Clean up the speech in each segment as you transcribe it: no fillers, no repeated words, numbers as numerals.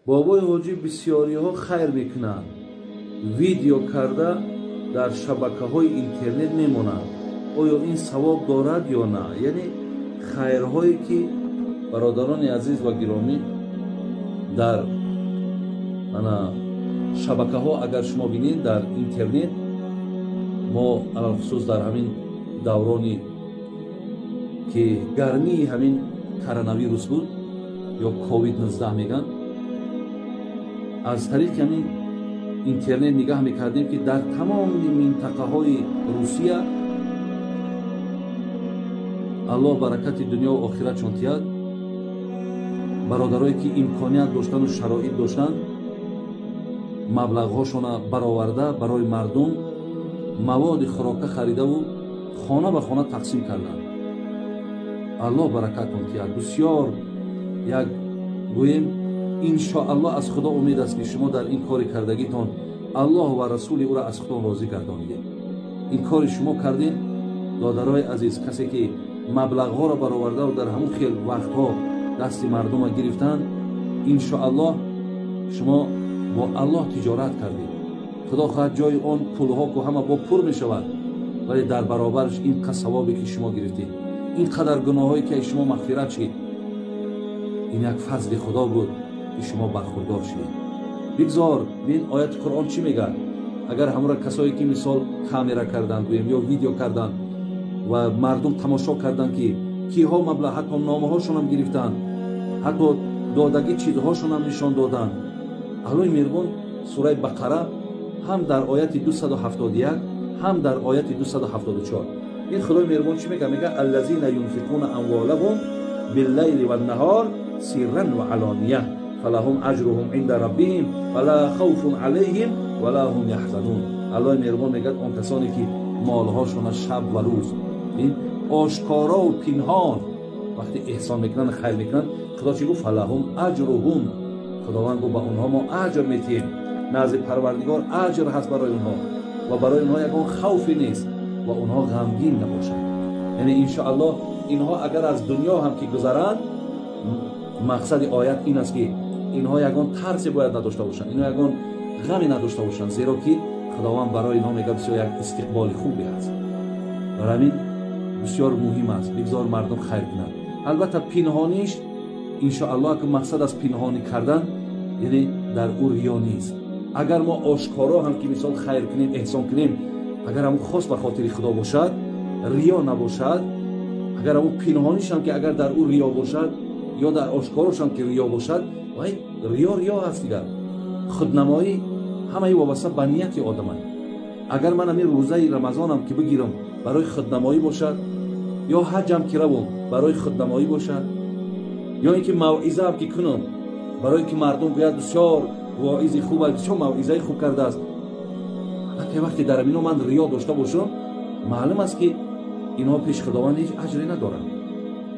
Бобои ҳоҷӣ, бисёриҳо хайр мекунанд, видео карда дар шабакаҳои интернет мемонанд. Оё ин савоб дорад ё на? Яъне хайрҳое ки, бародарони азиз ва гиромӣ, дар ана шабакаҳо агар шумо бинед, дар интернет, мо алалхусус дар ҳамин даврони ки гармии ҳамин коронавирус буд ё ковид-19 меган, аз тариқи ҳамин интернет нигаҳ мекардем, ки дар тамоми минтақаҳои Русия, Аллоҳ баракати дунёву охиратшон тиҳад, бародарое ки имконият доштану шароит доштанд, маблағҳошона бароварда, барои мардум маводи хӯрока харидаву хона ба хона тақсим карданд. Аллоҳ баракатон тиҳад. Бисёр як гӯем, иншоаллоҳ, аз Худо умед аст, ки шумо дар ин кори кардагитон Аллоҳ ва расули ӯро аз худон розӣ гардонидед. Ин кори шумо кардем, додарои азиз, касе ки маблағҳоро баровардаву дар ҳамун хел вақтҳо дасти мардума гирифтанд, иншоаллоҳ шумо бо Аллоҳ тиҷорат кардед. Худо хоҳад, ҷои он пулҳо ку ҳама бо пур мешавад, вале дар баробараш ин қад савобе ки шумо гирифтед, ин қадар гуноҳҳое ки аз шумо мағфират шид, ин як фазли Худо буд, ки шумо бархурдор шудед. Бигзор бин, ояти Қуръон чӣ мегӯяд? Агар ҳамура касое ки мисол камера карданд, гӯем, ё видео карданд ва мардум тамошо карданд, ки киҳо маблағ, ҳатто номаҳошонам гирифтанд, ҳатто додагӣ чизҳошонам нишон доданд, Аллоҳи меҳрубон сураи Бақара ҳам дар ояти 271, ҳам дар ояти 274, ин Худои меҳрубон чӣ мегӯяд? Мегӯяд: الذين ينفقون أموالهم بالليل والنهار سرا وعلانية فلهم أجرهم عند ربهم ولا خوف عليهم ولا هم يحزنون. Аллоҳи меҳрубон мегӯяд: он касоне ки молҳошона шаб ва рӯз, ин ошкорову пинҳон, вақте эҳсон мекунанд, хайр мекунанд, Худо чӣ гуфт? فلهم أجرهم, Худованд гуфт, ба онҳо мо аҷр метиҳем. Назди Парвардигор аҷр ҳаст барои онҳо ва барои онҳо ягон хавфе нест ва онҳо ғамгин набошанд. Яъне иншоаллоҳ инҳо агар аз дунё ҳам ки гузаранд, мақсади оят ин аст, ки инҳо ягон тарсе бояд надошта бошанд, инҳо ягон ғаме надошта бошанд, зеро ки Худованд барои инҳо мегӯяд, бисёр як истиқболи хубе ҳаст. Барои ҳамин бисёр муҳим аст, бигзор мардум хайр кунанд. Албатта, пинҳониш, иншоаллоҳ, ки мақсад аз пинҳонӣ кардан, яъне дар ӯ риё нест. Агар мо ошкоро ҳам ки мисол хайр кунем, эҳсон кунем, агар ҳамун хос ба хотири Худо бошад, риё набошад, агар ҳамун пинҳонишам ки агар дар ӯ риё бошад ё дар ошкорошам ки риё бошад, вай риё риё ҳаст дигар. Худнамоӣ ҳамаи вобаста ба нияти одамай. Агар ман ҳамин рӯзаи Рамазонам ки бигирам, барои худнамоӣ бошад, ё ҳаҷам ки равам, барои худнамоӣ бошад, ё ин ки мавъизаам ки кунам, барое ки мардум гӯяд, бисёр воизи хуб аст, бисёр мавъизаи хуб кардааст, аллакай вақте дар амино ман риё дошта бошам, маълум аст, ки инҳо пеши Худованд ҳеҷ аҷре надоранд.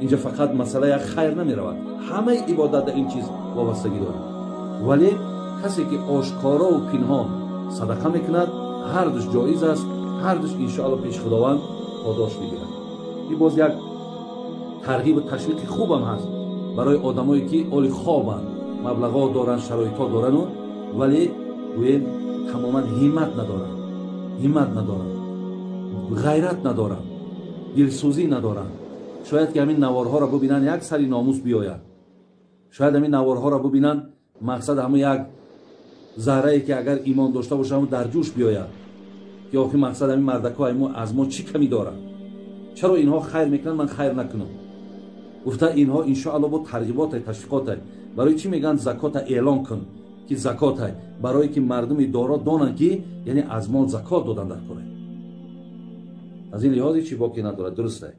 Инҷа фақат масъала як хайр намеравад, ҳамаи ибодат дар ин чиз вобастагӣ дорад. Вале касе ки ошкорову пинҳон садақа мекунад, ҳардуш ҷоиз аст, ҳардуш иншоалло пеши Худованд подош мегирад. Ин боз як тарғибу ташвиқи хубам ҳаст барои одамое ки оли хобанд, маблағҳо доранд, шароитҳо дорану, вале гӯем, тамоман ҳиммат надоранд, ҳиммат надоранд, ғайрат надоранд, дилсӯзӣ надоранд. Шояд ки ҳамин наворҳоро бубинанд, як сари номус биёяд. Шояд ҳамин наворҳоро бубинанд, мақсад ҳамун як заррае ки агар имон дошта боша, ҳамун дар ҷӯш биёяд, ки охи мақсад ҳамин мардако аз мо чӣ камӣ дорад, чаро инҳо хайр мекунанд, ман хайр накунам гуфта. Инҳо иншоалло бо тарғиботай, ташвиқотай. Барои чӣ мегӯянд, закота эълон кун, ки закотай? Барое ки мардуми доро донанд, ки яъне аз мол закот додан дар кора. Аз ин лиҳози чӣ боке надорад, дурустай.